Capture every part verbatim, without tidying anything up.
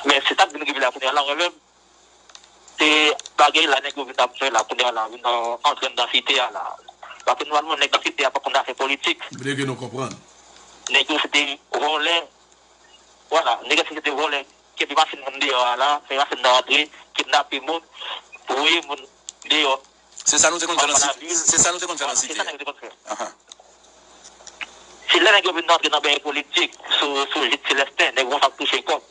Men se sa k vin rive la kounye a la, mwen menm, se bagay la nèg yo vin ap fè la kounye a la, vin antre anndan site a la. Paske nòmalman nèg nan site a pa konn afè politik. Vle ke nou konprann. Nèg yo se te vòlè. Vwala, nèg yo se te vòlè. Kenbe machin moun deyò a la, fè machin nan antre, kidnape moun, voye moun deyò. Se sa nou te konn fè nan site. Se sa nou te konn fè nan site. Se sa nèg yo te konn fè. Se lè nèg yo vin antre nan bagay politik, sou, sou Jid Selestin, nèg yo konn ap touche kòb.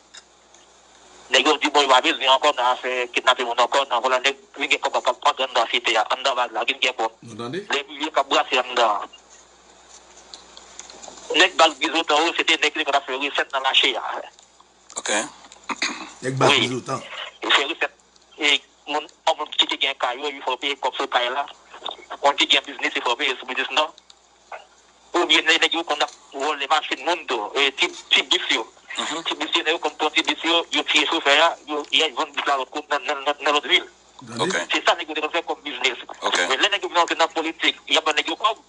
Nèg yo di, bon, yo pa bezwen ankò nan afè kidnape moun ankò, nan vòlè nèg, vin gen kòb ap antre anndan site a, anndan baz la, vin gen kòb. Lè vye k ap brase anndan an. Nèg baz Bizotan yo, se te nèg ki te konn ap fè resèt nan mache a. Ok. Nèg baz Bizotan. Yo fè resèt. E moun, yon moun ki te gen kay yo, yo fè yo peye kòb sou kay la. Moun ki gen biznis, yo fè yo peye sou biznis nan. Oubyen nèg yo konn ap vòlè machin moun tou, e ti, ti bis yo. Ti bis yo, nèg yo konn pran ti bis yo, yo tiye chofè a, yo, y al vann bis la lòt kote nan, nan, nan, nan lòt vil. Se sa nèg yo te konn fè kòm biznis. Men lè nèg yo vin antre nan politik, y ap ban nèg yo kòb,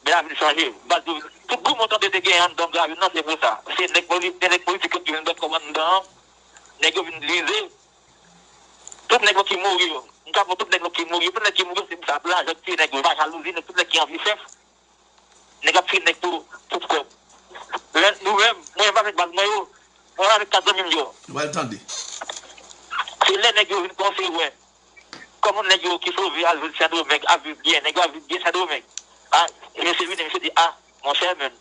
men lavi chanje. Baz yo, tout gwo mo tande te gen anndan Gravin nan, se pou sa. Se nèg poli-, se nèg politik yo ki vin bat kòb anndan an, nèg yo vin divize. Tout nèg yo ki mouri yo, m ka pran tout nèg yo ki mouri yo, tout nèg ki mouri yo, se pou sa, pou lajan k tiye nèg yo, pa jalouzi, nèg, tout nèg ki anvi chèf. Nèg ap fini nèg pou, pou kòb. Lè nou menm, mwen menm avèk baz mwen yo, mwen menm avèk kat zanmi m yo. Nou pral tande. Se lè nèg yo vin kòmanse wè kòman nèg yo ki sove al viv Sendomeng ap viv byen, nèg yo ap viv byen Sendomeng. A, mesye vini, mesye di, a, monchè, men,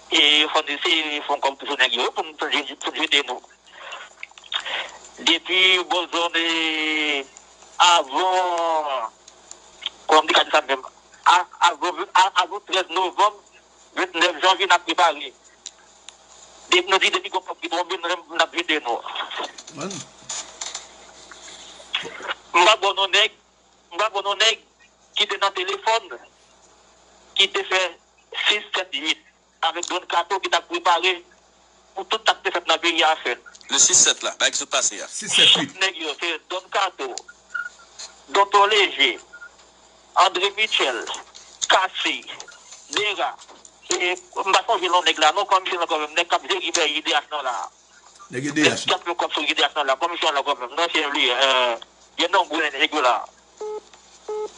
e fò n eseye fè yon kòb tou sou nèg yo pou n, pou n jete nou. Depi bò zòn, e, avan, kòman m te ka di sa menm? A, avan, a, avan trèz novanm, vennèf janvye, n ap prepare. Depi nou di, depi gon kòb ki tonbe, n, n ap jete nou. M pa bon non nèg, m pa bon non nèg ki te nan telefòn, ki te fè sis, sèt, uit, avèk Don Kato ki t ap prepare pou tout sa k te fèt nan peyi a fèt. Le sis sèt la, bagay ki sot pase a. Sis sèt uit. Chèf nèg yo, se Don Kato, Tonton Leje, André Michel, Cassy, Dera. E, m pa sonje non nèg la, non, kòm misye ankò menm, nèg k ap jere peyi D H nan la. Nèg D H. Nèg k ap fè kòb sou D H nan la, kòm misye ankò menm, non, se li, euh, gen non gwo nèg yo la.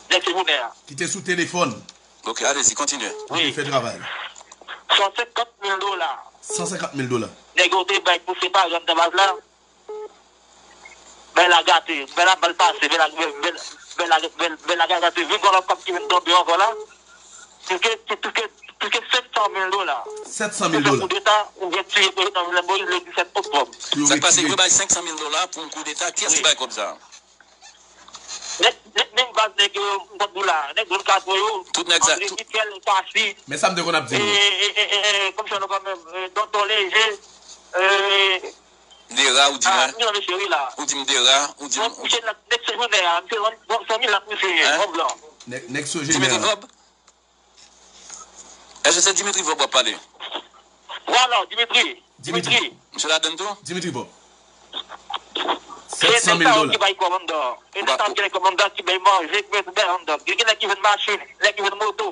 Nèg se jounen an. Ki te sou telefòn. Ok, allez-y, continuez. Wi. Li fè travay. San senkant mil dola. San senkant mil dola. Nèg yo te bay pou separe anndan baz la. Bèl la gate, bèl la mal pase, bèl la, bèl, bèl, bèl la, bèl, bèl la gate, vin gon lòt kòb ki vin tonbe ankò la. Pliske, pliske, pliske sèt san mil dola. Sèt san mil dola. Pou fè koudeta, ou gen tiye prezidan Jovenel Moïse le disèt oktòb. Sa k pase, yo bay senk san mil dola pou yon koudeta, kiyès ki bay kòb sa a? Nèg, nèg, nèg baz nèg yo, m t ap di w la, nèg Don Kato yo, tout nèg sa, André Michel, Cassy. Men sa m te konn ap di nou. E, e, e, e, e, kòm sa nou kanmenm, e, Tonton Leje, e, Dera, ou di mwen. Ou di m Dera, ou di m. Bon, misye la, nèg se jounen an, misye, bon, se yon milat misye ye, yon blan. Nèg, nèg se jounen an. Dimitri Vorbe? Èske se Dimitri Vorbe w ap pale? Vwala, Dimitri. Dimitri. Misye ladann tou? Dimitri Vorbe. Sèt san mil dola. Se nèg sa yo ki bay kòb anndan. E nèg sa yo ki bay kòb anndan, ki bay manje, ki bay tout bagay anndan. Gen, gen nèg ki vann machin, nèg ki vann moto.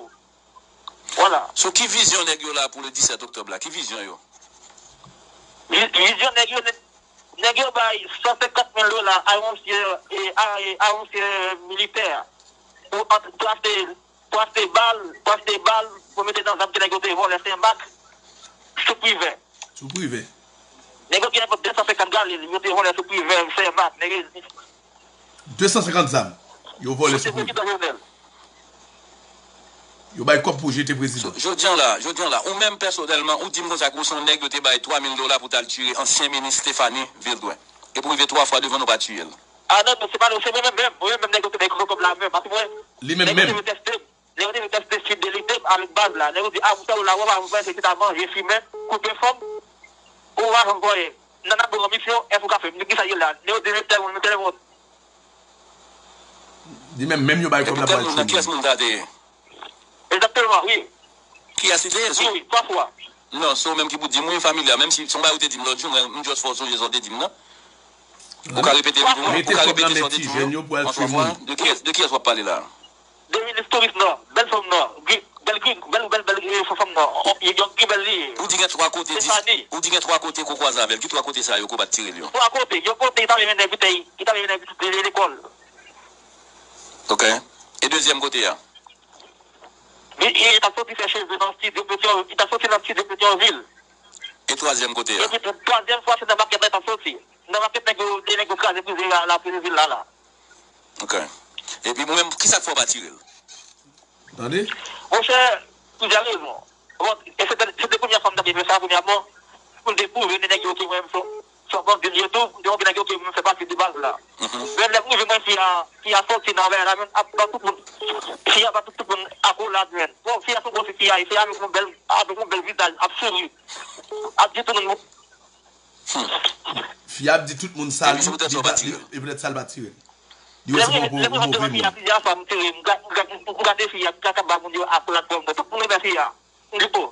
Vwala. So, ki vizyon nèg yo la pou le disèt oktòb la? Ki vizyon yo? Vi-, vizyon nèg yo, nèg, nèg yo bay san senkant mil dola a yon ansyen, e, a, e, a yon ansyen militè pou ant-, pou achte pou achte bal, pou achte bal, pou mete nan zam ke nèg yo te vòlè Senmak, sou Privè. Sou Privè. Nèg yo gen nenpòt de san senkant galil, yo te vòlè sou Privè, Senmak, nèg yo. De san senkant zam, yo vòlè sou Privè. Yo bay kòb pou jete prezidan. Jodi an la, jodi an la, ou menm pèsonèlman, ou di m konsa ke ou se yon nèg yo te bay twa mil dola pou t al tire ansyen minis Stéphanie Vildouin. Epi w rive twa fwa devan nou pa tiye l. A non, non, se pa nou, se mwen menm, mwen menm nèg yo te bay kòb la menm, paske mwen, li menm menm. Nèg yo te vin tèste m. Nèg yo te vin tèste fidelite m avèk baz la. Nèg yo di, a, pou sa yo la, ou pa vin se ta manje, fimen, koupe fanm, ou pa janm voye. Nan, n ap ba w misyon, èske ou ka fè? M di, kisa ye la? Nèg yo di, men tèl moun, men tèl moun. Li menm, menm yo bay kòb la pou al tire moun. Kiyès moun sa te ye? Egzakteman, wi. Kiyès li te ye? Wi, wi, twa fwa. Non, se ou menm ki pou di m, wi, familya. Menm si se yon bagay ou te di m lòt jou, mwen, m just fè w sonje sa w te di m nan. Ou ka repete li pou mwen? Ou ka repete sa w te di m nan? An twa fwa? De kiyès, de kiyès w ap pale la? De minis touris nan, bèl fanm nan, gri-, Bèl gri, bèl, bèl, bèl, eh, fanm nan. Yon, yon gri bèl li ye. Ou di gen twa kote, Se sa di, li. Ou di gen twa kote ko kwaze avè l. Ki twa kote sa yo ko pa t tire l yo? Twa kote. Yon kote, li ta vin vin envite, li ta vin vin envite l lekòl. Ok. E dezyèm kote a? Li, li ta soti fè cheve nan estidyo Petyon-, li ta soti nan estidyo Petyonvil. E twazyèm kote a? Epi twazyèm fwa, se nan makèt la li ta soti. Nan makèt nèg yo, de nèg yo kraze brize la, la, Petyonvil la, la. Ok. Epi ou menm, ki sa k fè w pa tire l? Tande? Monchè, plizyè rezon. Bon, e se te, se te premyè fwa m t ap fè sa, premyèman, pou m te pwouve nèg yo ke mwen menm se, se yon bandi m ye tou, m te montre nèg yo ke mwen fè pati de baz la. Mhm. Men lè m rive, mwen, fi a, fi a soti nan vèy la, men ap ba tout moun, fi a ba tout, tout moun akolad, men. Bon, fi a se yon bon fi, fi a, fi a avèk yon bèl, avèk yon bèl vizaj, ap souri, ap di tout moun. Hmm. Fi a ap di tout moun Epi salut, se poutèt sa li w pa pa, tire li, l. E poutèt sa l pa tire l. Li wè se yon, yon move moun. Lè mwen, lè mwen soti nan fi a plizyè fwa, m tire, m ga-, m ga-, m gade fi a, m ka, ka ba moun yo akolad kòm mwen. Tout moun renmen fi a. M di, oh.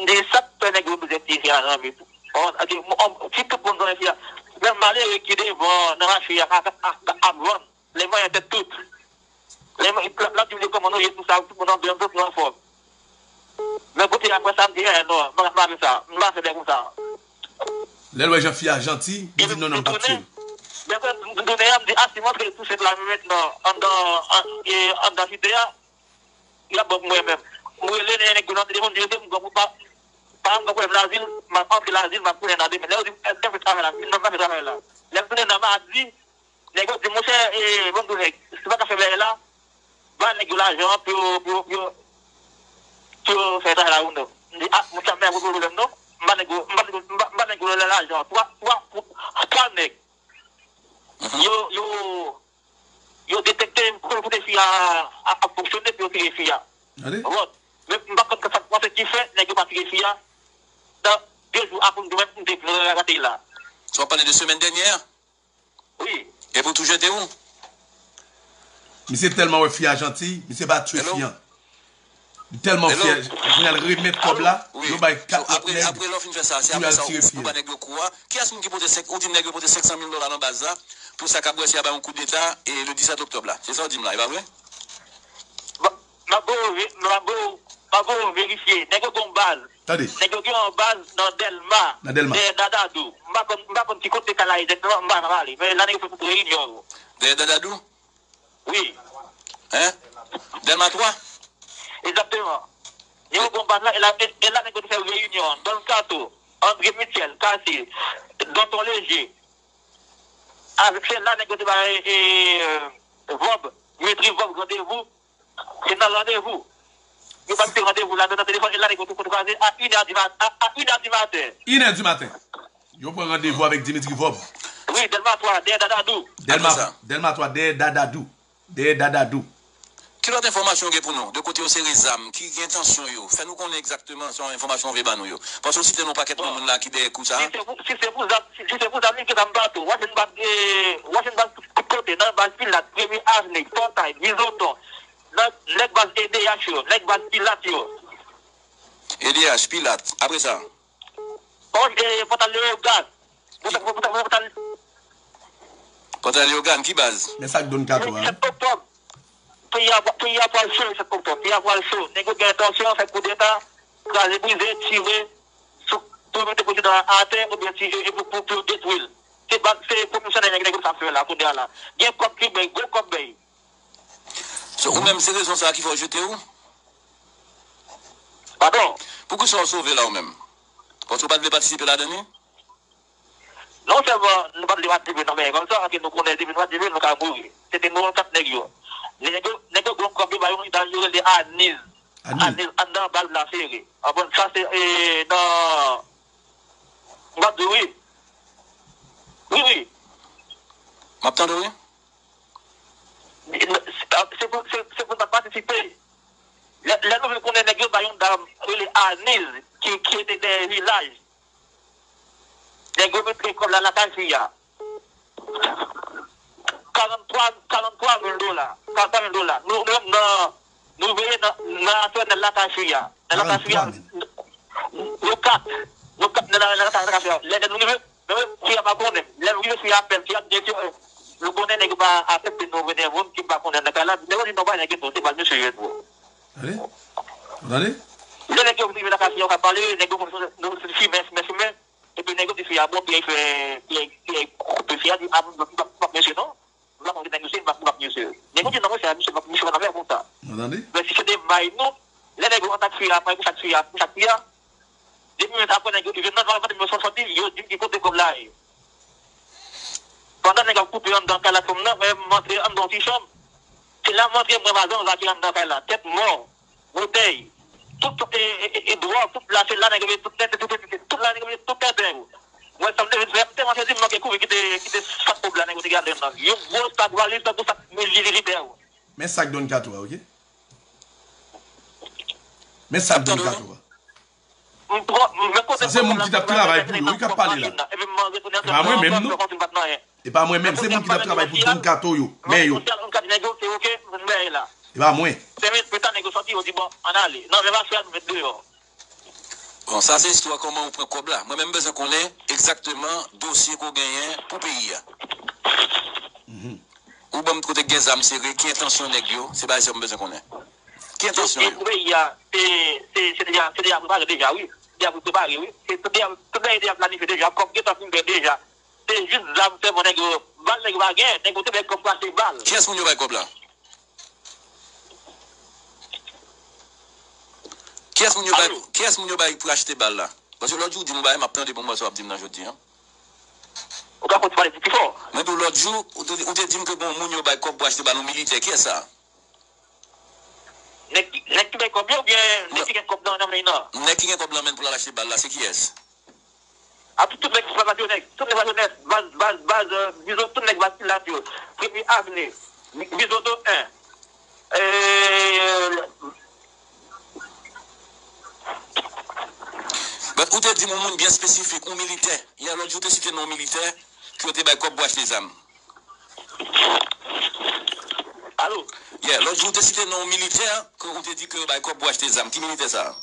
M di, sa k fè nèg yo bezwen tiye fi a nan vi tou? Oh, ok, m, m, si tout moun konnen fi a. Men malere ki devan, nan mache a, ap, ap, ap, ap vann. Lè mwen tèt tout. Lè mwen, l ap, l ap di m de kòman nou ye, tou sa, tout moun anbyans, tout moun anfòm. Men kote apre sa, m di, eh, non, m pa ka fè sa. M pa ka fè bèk konsa. Lè l wè jan fi a janti, li di, non, non, m p ap tiye l. Lè mwen tounen an, m di, ah, si m antre tou sèk la, men mentnan, anndan, an, e, anndan site a, y ap ban pou mwen menm. M rele nèg yo nan telefòn, di yo se m, m pran pou pa, pa m pran pwoblèm lazil, m ap antre lazil, m ap tounen nan demen. Lè yo di m, èske w fè travay la? M di, non, m pa fè travay la. Lè m tounen nan madi, nèg yo di, monchè, e, ban m di w nèg, si w pa ka fè bagay la, ba nèg yo lajan an pou yo, pou yo, pou yo, pou yo fè travay la pou nou. M di, ah, monchè, m pa gen pwoblèm non. M ba nèg yo, m ba nèg yo, m ba, m ba nèg yo lajan an. Twa, twa, twa nèg. Mhm. Yo, yo, yo detekte kote fi a ap fonksyone pou yo tire fi a. Gade. Bon, men m pa konn sa k pase ki fè nèg yo pa tire fi a. Nan de jou apre m di mwen m te rate la. Sa w ap pale de semèn dènyè a? Wi. Epi w tou jete ou? Misye tèlman wè fi a janti, misye pa tchwe fi an. Li tèlman fyè, kounye a l remèt kòb la, yo bay kat nèg pou y al tire fi a. Apre lè w fin fè sa, se apre sa ou, ou ba nèg yo kou a. Kiyès moun ki pote senk, ou di nèg yo pote senk san mil dola nan baz la, pou sa k ap wè si y a bay yon koudeta, e le disèt oktòb la. Se sa w di m la, e pa vre? Bon, m ap voye, m ap voye, m ap voye verifye. Nèg yo gen yon baz. Tande. Nèg yo gen yon baz nan Dèlma. Nan Dèlma. Dèyè Dadadou. M pa konn, m pa konn ki kote kay la egzakteman, m pa ka pale. Men la nèg yo fè pou reyinyon yo. Dèyè Dadadou? Wi. Hein? Dèlma twa? Egzakteman. Nèg yo gen yon baz la, e la, e, e la nèg yo te fè reyinyon an. Don Kato, André Michel, Kase, Danton Leje. Avèk se la nèg yo te bay, e, Vòb, Dimitri Vòb randevou. Se nan randevou. Yo ba misye randevou la, nan telefòn, e la nèg yo tou kout kraze a inè di ma-, a, a inè di maten. Inè di maten. Yo pran randevou avèk Dimitri Vòb. Wi, Dèlma twa, dèyè Dadadou. Dèlma, apre sa? Dèlma twa, dèyè Dadadou. Dèyè Dadadou. Ki lòt enfòmasyon w gen pou nou? De kote yo sere zam? Ki gen entansyon yo? Fè nou konnen egzakteman se yon enfòmasyon w vle ba nou yo. Paske w site non pakèt moun la ki dèyè kou sa a. Si se pou, si se pou zam, si, si se pou zam, li gen zam bato. Washington baz, e, Washington baz tout kote, nan baz Pilat, Premye Avni, Pòtay, Bizoton, nan nèg baz E D H yo, nèg baz Pilat yo. E D H, Pilat. Apre sa? Pòt, e, Pòtal Leyogàn. Pòtal, Pòtal, Pòtal. Pòtal Leyogàn, ki baz? Men sa k Don Kato a, wi. Sèt oktòb. Peyi a, peyi a pral cho, sèt oktòb. Peyi a pral cho. Nèg yo gen entansyon fè koudeta, kraze brize, tire sou tou mete prezidan an atè oubyen tire e pou, pou, pou yo detwi l. Se baz, se komisyonè nèg, nèg yo sa fè la, kounye a la. Gen kòb ki bay, gwo kòb bay. So, ou menm, se rezon sa a ki fè w jete ou? Padon? Poukisa w sove la ou menm? Paske w pa t vle patisipe ladan li? Non sèlman nou pa t vle patisipe nan bagay konsa, paske nou konnen depi nou patisipe, nou ka mouri. Se te nou an kat nèg yo. Nèg yo, nèg yo gen yon kòb yo ba yon lidè yo rele Aniz. Aniz. Aniz anndan baz la sere. Konprann sa se, e, nan, m ap di w wi. Wi, wi. M ap tande w wi. Se pou, se, se pou n pa t patisipe. Lè, lè nou vin konnen nèg yo bay yon dam rele Aniz ki, ki rete dèyè vilaj. Nèg yo mete kòb la lakay fi a. Karanntwa, karanntwa mil dola. Karanntwa mil dola. Nou, nou, nan, nou veye nan, nan aswè nan lakay fi a. Nan lakay fi a. Karanntwa mil. Nou kat. Nou kat nan, nan, nan, nan lakay fi a. Lè, lè nou rive, men fi a pa konnen. Lè nou rive fi a apèl, fi a di ke, eh, nou konnen nèg yo pa aksepte nou vre de moun ki pa konnen nan kay la. Nèg yo di non, pa gen kesyon, se pa misye yo tou. Tande? Ou tande? Lè nèg yo rive nan katye, yo ka pale, nèg yo konn fè, nou fè fimen, fimen, fimen. Epi nèg yo di fi a bon, Pyè fè, Pyè, Pyè koupe fi a, di, "A, m p ap mesye non. M pa konn ki nèg misye, m p ap, m p ap mesye." Nèg yo di, "Non, mesye, misye p ap, misye pa nan fè konsa." Ou tande? Men si se te bay nou, lè nèg yo antak fi a, pran pou chak fi a, pou chak fi a, de minit apre, nèg yo, yo jwenn nan vant yo soti, yo di m ki kote kòb la ye. Pandan nèg ap koupe anndan kay la, fanm nan, mwen, m antre anndan yon ti chanm. Se la m antre, mwen, madanm Zaki anndan kay la. Tèt mò, boutèy, tout, e, e, e, e dwòg, tout la, se la nèg yo mete tout tenten, tout, tout, tout, tout la nèg yo mete tout tenten yo. Mwen, sa m te vin fè, m te manke di m manke kouri kite, kite sak kòb la nèg yo te gade anndan. Yon gwo sak valiz, tankou sak militè yo. Men sak Don Kato a, oke? Men sak Don Kato a. Sa se moun ki t ap travay pou yo, wi, k ap pale la. E pa mwen menm, non. E pa mwen menm, se moun ki t ap travay pou Don Kato yo, men yo. E pa mwen. Bon, sa se istwa kòman ou pran kòb la. Mwen menm, m bezwen konnen egzakteman dosye ke w genyen pou peyi a. Ou ban m kote gen zam sere, ki entansyon nèg yo, se bagay sa m bezwen konnen. Ki entansyon yo? Pou peyi a, se, se, se deja, se deja prepare deja, wi. Se deja prepare, wi. Se tout deja, tout bagay deja planifye deja, kòb gentan fin fè deja. Se jis zam sèlman nèg yo, bal nèg yo pa gen, nèg yo te bay kòb pou achte bal. Kiyès moun yo bay kòb la? Kiyès moun yo bay, kiyès moun yo bay pou achte bal la? Paske lòt jou ou di m yon bagay, m ap tande pou m wè sa w ap di m nan jodi a. Ou ka kontinye pale pi fò. Mwen di w lòt jou, ou te, ou te di m ke gon moun yo bay kòb pou achte bal, yon militè. Kiyès sa? Nèg ki, nèg ki bay kòb yo oubyen nèg ki gen kòb nan, nan men nan? Nèg ki gen kòb nan men l pou l al achte bal la, se kiyès? A tout, tout nèg, tout nèg Lajonès, baz, baz, baz, euh, Bizoto, tout nèg baz Pilat yo, Premye Avni, Bizoto en. Euh, But ou te di m yon moun byen espesifik, yon militè. Yè lòt jou ou te site non yon militè ke yo te bay kòb pou achte zam. Alo? Yeah, lòt jou ou te site non yon militè ke ou te di ke yo bay kòb pou achte zam. Ki militè sa a?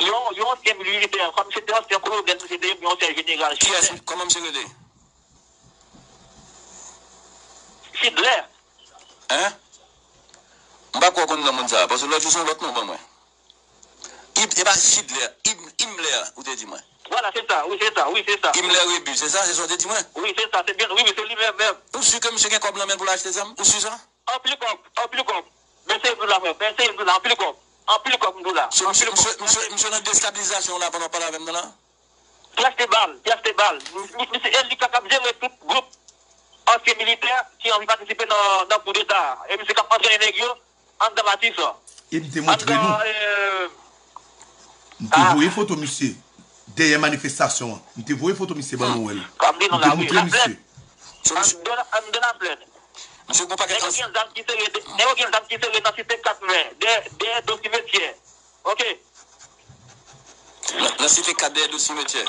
Yon, yon ansyen militè, kòm se te ansyen kolonèl, misye te yon ansyen jeneral. Kiyès? Kòman misye rele? Fidlè. Hein? M pa kwè w konn non moun sa a, paske lòt jou se yon lòt non w ban mwen. Ib-, e pa Chidlè, Ib-, Imlè, ou te di mwen. Vwala, se sa, wi, se sa, wi, se sa. Imlè Rebu, se sa, se sa w te di mwen? Wi, se sa, se byen, wi, wi, se li menm, menm. Ou si ke misye gen kòb nan men l pou l achte zam? Ou si sa? Anpil kòb, anpil kòb. Men se vre la, frè, men se vre la, anpil kòb. Anpil kòb, m di w la. So, misye, misye, misye, misye nan destabilizasyon la pandan w pale avè m nan la? Ki achte bal, ki achte bal. Mi-, mi-, misye Eli k ap jere tout gwoup ansyen militè ki anvi patisipe nan, nan koudeta a. E misye k ap antrene nèg yo anndan Matis. E m te montre nou. Anndan, euh, m te voye foto misye dèyè manifestasyon an. M te voye foto misye ban nou wè l. M te montre misye. Anndan, anndan Laplèn. Misye gon pakèt. Nèg yo gen zam ki sere, nèg yo gen zam ki sere nan Site Kat Men, dèyè, dèyè do simetyè. Ok. Nan, nan Site Kat dèyè do simetyè.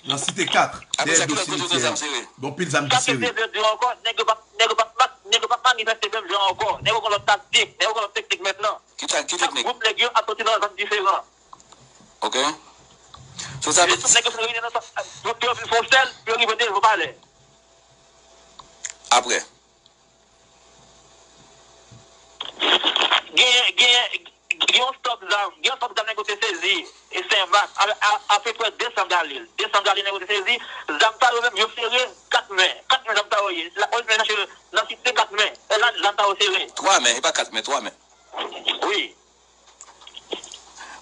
Nan Site Kat, dèyè do simetyè a. Gon pil zam ki sere. Sa ke te vle di ankò, nèg yo p ap, nèg yo p ap, nèg yo p ap manifeste menm jan ankò. Nèg yo gon lòt taktik, nèg yo gon lòt teknik mentnan. Ki ta-, ki teknik? Chak gwoup nèg yo ap soti nan zòn diferan. Ok. So sa vle di tout nèg yo fin reyini nan sa, pou yo vin fè yon sèl, pou yo rive devan palè. Apre. Gen, gen, gen yon stòk zam, gen yon stòk zam nèg yo te sezi, e Senmak, a, a, apeprè de san galil. De san galil nèg yo te sezi, zam sa yo menm, yo sere kat men. Kat men zam sa yo ye. La, ou jwenn nan Site Kat Men. E la, zam sa yo sere. Twa men, e pa kat men, twa men. Wi.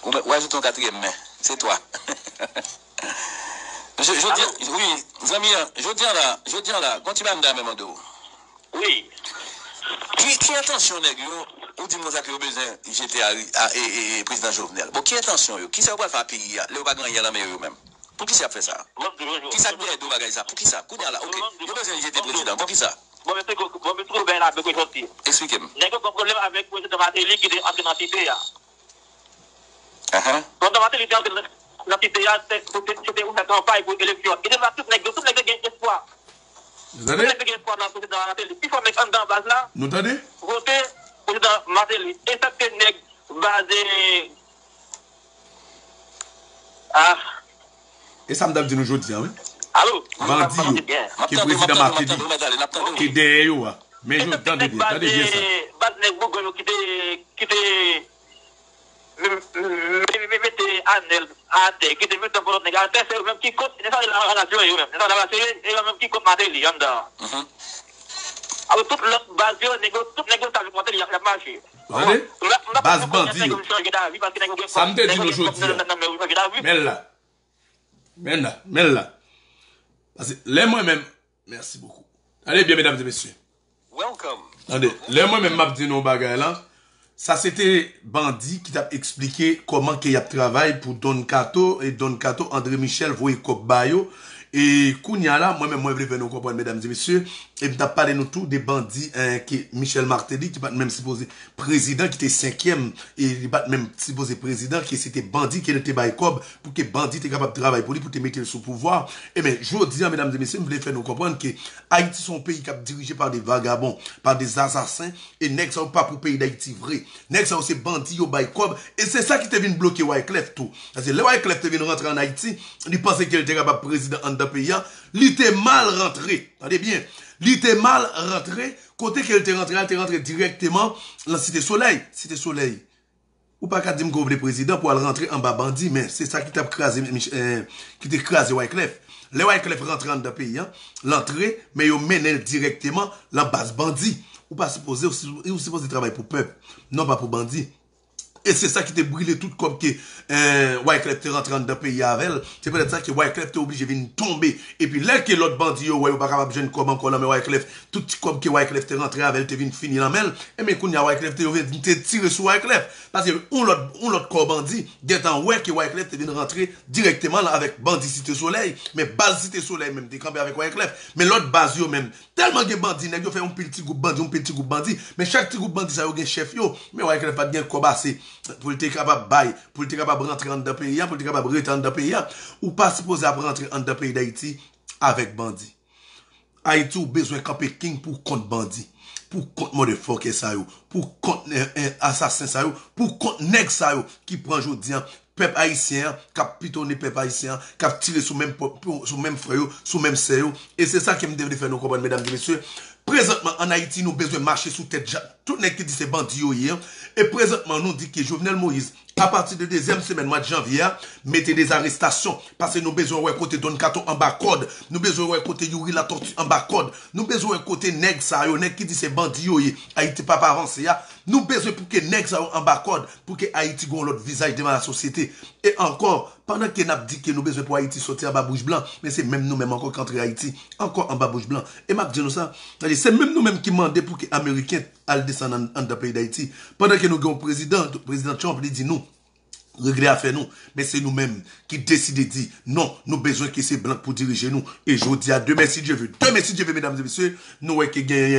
Ou mèt, ou ajoute yon katriyèm men. Se twa. Mesye, jodi a, wi, zanmi an, jodi a la, jodi a la, gon ti bagay m ta renmen mande w. Wi. Ki, ki entansyon nèg yo, ou di m konsa ke yo bezwen jete a, a, e, e, e, prezidan Jovenel. Bon, ki entansyon yo? Kisa yo pral fè a peyi a, lè yo pa gen anyen nan men yo, yo menm? Poukisa y ap fè sa? Kisa k dèyè do bagay sa? Poukisa? Kounye a la, ok, yo bezwen jete prezidan. Poukisa? Bon, men se bon, men se bay la bèk jodi. Eksplike m. Nèg yo gen pwoblèm avèk prezidan Martelly ki te antre nan site a. Ahan. Pandan Martelly te antre nan, nan site a, se, se, se te pou fè kanpay pou eleksyon. E depi la, tout nèg yo, tout nèg yo gen espwa. Tout nèg yo gen espwa nan prezidan Martelly. Pi fò nèg anndan baz la. Nou tande? Vote prezidan Martelly. E sa k te nèg baz, e, ah. E sa m t ap di nou jodi a, wi. Alo? Bandi yo, ke prezidan Martelly, ke dèyè yo a. Men yo, tande byen, tande byen sa. Baz nèg Bougon yo ki te, ki te m- m- m- mete Anèl atè, ki te mete yon lòt nèg atè, se yo menm ki kont, se sa la, la, la, yo menm, se sa la, se yo menm ki kont Martelly anndan. Apre tout lòt baz yo, nèg yo, tout nèg yo ta avèk Martelly, y ap, y ap mache. Tande? Baz bandi yo. Sa m te di nou jodi a. Men l la. Men l la, men l la. Paske lè mwen menm, merci beaucoup. Tande byen, medam e mesye. Tande, lè mwen menm m ap di nou bagay la, sa se te bandi ki t ap eksplike kòman ke y ap travay pou Don Kato, e Don Kato, André Michel voye kòb ba yo. E kounye a la, mwen menm mwen vle fè nou konprann, medam e mesye, e m t ap pale nou tou de bandi, eh, ke Michel Martelly, ki pa t menm sipoze prezidan, ki te senkyèm, e li pa t menm sipoze prezidan, ke se te bandi ke l te bay kòb pou ke bandi te kapab travay pou li, pou te mete l sou pouvwa. Ebyen, jodi a, medam e mesye, m vle fè nou konprann ke Ayiti se yon peyi k ap dirije pa de vagabon, pa de asasen, e nèg sa yo pa pou peyi Dayiti vre. Nèg sa yo se bandi, yo bay kòb, e se sa ki te vin bloke Wyclef tou. Paske lè Wyclef te vin rantre ann Ayiti, li panse ke l te kapab prezidan anndan peyi a, li te mal rantre. Tande byen, li te mal rantre, kote ke l te rantre a, l te rantre dirèkteman nan Site Solèy. Site Solèy. Ou pa ka di m ke w vle prezidan pou al rantre anba bandi, men se sa ki t ap kraze Mich-, eh, ki te kraze Wyclef. Lè Wyclef rantre anndan peyi a, l antre, men yo mennen l dirèkteman lan baz bandi. Ou pa sipoze, ou si-, ou sipoze travay pou pèp, non pa pou bandi. E se sa ki te brile tout kòb ke, eh, Wyclef te rantre anndan peyi a avè l. Se petèt sa ke Wyclef te oblije vin tonbe. Epi lè ke lòt bandi yo wè yo pa kapab jwenn kòb ankò nan men Wyclef, tout ti kòb ke Wyclef te rantre avè l te vin fini nan men l. Ebyen kounye a Wyclef te, yo vin te tire sou Wyclef. Paske yon lòt, yon lòt kò bandi gentan wè ke Wyclef te vin rantre dirèkteman la avèk bandi Site Solèy. Men baz Site Solèy menm te kanpe avèk Wyclef. Men lòt baz yo menm, tèlman gen bandi, nèg yo fè yon pil ti gwoup bandi, yon pil ti gwoup bandi. Men chak ti gwoup bandi sa yo gen chèf yo. Men Wyclef pa t gen kòb ase pou l te kapab bay, pou l te kapab rantre anndan peyi a, pou l te kapab rete anndan peyi a. Ou pa sipoze ap rantre anndan peyi Dayiti avèk bandi. Ayiti, ou bezwen kanpe king pou kont bandi, pou kont motherfucker sa yo, pou kont, eh, eh, asasen sa yo, pou kont nèg sa yo ki pran jodi a pèp ayisyen an, k ap pitone pèp ayisyen an, k ap tire sou menm pòp, sou menm frè yo, sou menm sè yo. E se sa ke m te vle fè nou konprann, medam e mesye. Prezantman, ann Ayiti, nou bezwen mache sou tèt ja-, tout nèg ki di se bandi yo ye an. E prezantman, nou di ke Jovenel Moïse, apati de dezyèm semèn mwa janvye a, mete dèzarestasyon. Paske nou bezwen wè kote Don Kato anba kòd. Nou bezwen wè kote Youri Latortue anba kòd. Nou bezwen wè kote nèg sa yo, nèg ki di se bandi yo ye, Ayiti p ap avanse a. Nou bezwen pou ke nèg sa yo anba kòd, pou ke Ayiti gen yon lòt vizaj devan lasosyete. E ankò, pandan ke n ap di ke nou bezwen pou Ayiti soti anba bouch blan, men se menm nou menm ankò ki antre Ayiti ankò anba bouch blan. E m ap di nou sa, se menm nou menm ki mande pou ke Ameriken al desann ann-, anndan peyi Dayiti. Pandan ke nou gen yon prezidan, Prezidan Trump, li di nou regle afè nou. Men se nou menm ki deside di non, nou bezwen ke se blan pou dirije nou. E jodi a, demen si Dye ve, demen si Dye ve, medam e mesye, nou wè ke genyen